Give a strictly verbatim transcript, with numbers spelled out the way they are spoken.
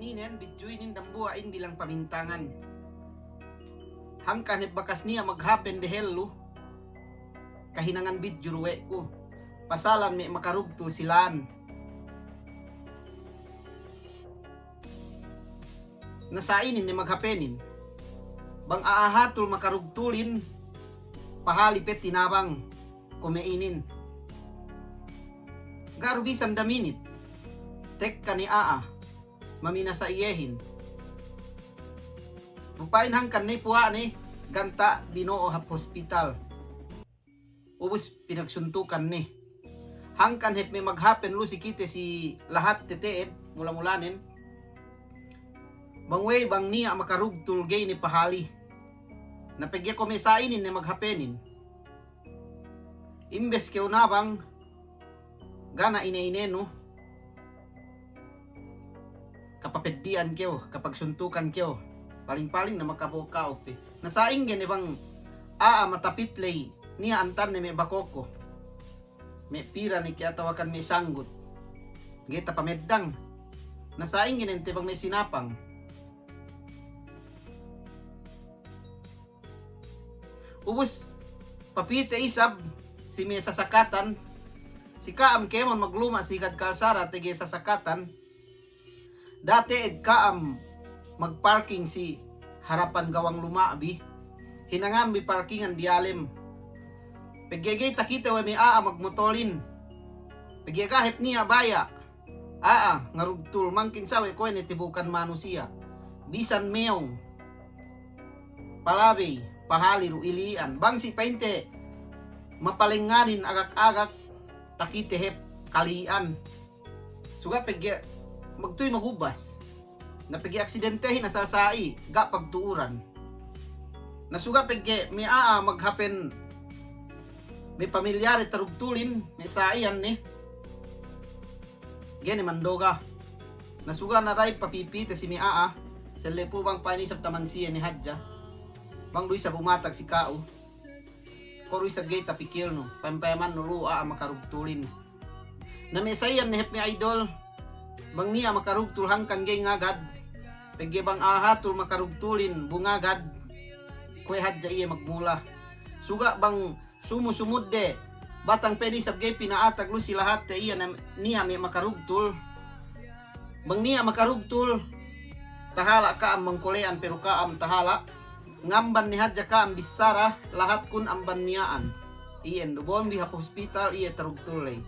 Inin, bidju inin dambuwa' in bilang pamintangan. Hangkan hep bakas niya' maghapen dehellu, kahinangan bidju du we' ku. Pasalan me' makarugtul si lān. Na sa inin ne maghapenin. Bang a'a hatul makarugtulin, pahali pe tinabang kuwe' me' inin. Ga' du bisan daminit. Tekka ne a'a maminasa iyehin. Rupa'in hangkan ne puwa'ne ganta' bino'o hap hospital. Ubus pinagsuntukan ne. Hangkan hep me' maghapen lu si kite si lahatte te'ed, mula-mulanen. Bang we'ey bang niya' makarugtul ga'i ne pahali. Na pegge' kuwe' me' sa inin ne maghapenin. Imbes kew nabang, ga' ne ine-inenu, kapapeddi'an kew, kapagsuntukan kew, paling-paling na makaboka'u pe. Na sa'ingge ne bang a'a matapit ley, niya' antanne me' bakoko, me' pira ne ke atawakan me' sanggut, ga'i tapameddang. Na sa'ingge ne ente bang me' sinapang. Ubus, papite isab si me' sasakatan, si ka'am kēmon magluma' si higad kalsara tege sasakatan, da'a te'ed ka'am magparking si harapan gawang luma'bi, hinanganbi parkingan diyalem. Pegge' ga'i takite we' me' a'a magmotolin. Pegge' ga' hep niya' baya'. A'a ngarugtul, mangkin sawe' kuwe' ne tibukan manusiya'. Bisan meyong, palabey, pahali du ili'an. Bang si pa'inte mapalengnganin agak-agak, takite hep kali'an. Suga' pegge' magtuy magubas. Na pegge' aksidentehin asal sa'i, ga' pagtu'uran. Na suga' pegge' me' a'a maghapen me' pamilyade tarugtulin, me' sa'iyan ne. Ga'i ne mandoga. Na suga' na da'i papipite si me' a'a, selle pu bang pa'in isab taman siye ne hadja. Bang du isab umatag si ka'u. Ko' du isab ga'i tapikilnu, payam-payamannu lu'u a'a makarugtulin. Na me' sa'iyan ne hep me' idol, bang niya' makarugtul hangkan ga'i ngagad, pegge' bang a'a hatul makarugtulin bu ngagad, kuwe' hadja iye magmula. Suga' bang sumu-sumudde batang pe ne isab ga'i pina'atag lu si lahatte iye ne niya' me' makarugtul. Bang niya' makarugtul, tahala' ka'am bang kole'an pe du ka'am tahala', ngamban ne hadja ka'am bissara lahatkun amban miya'an. Iyan du bo'onbi hap hospital iye tarugtul ley.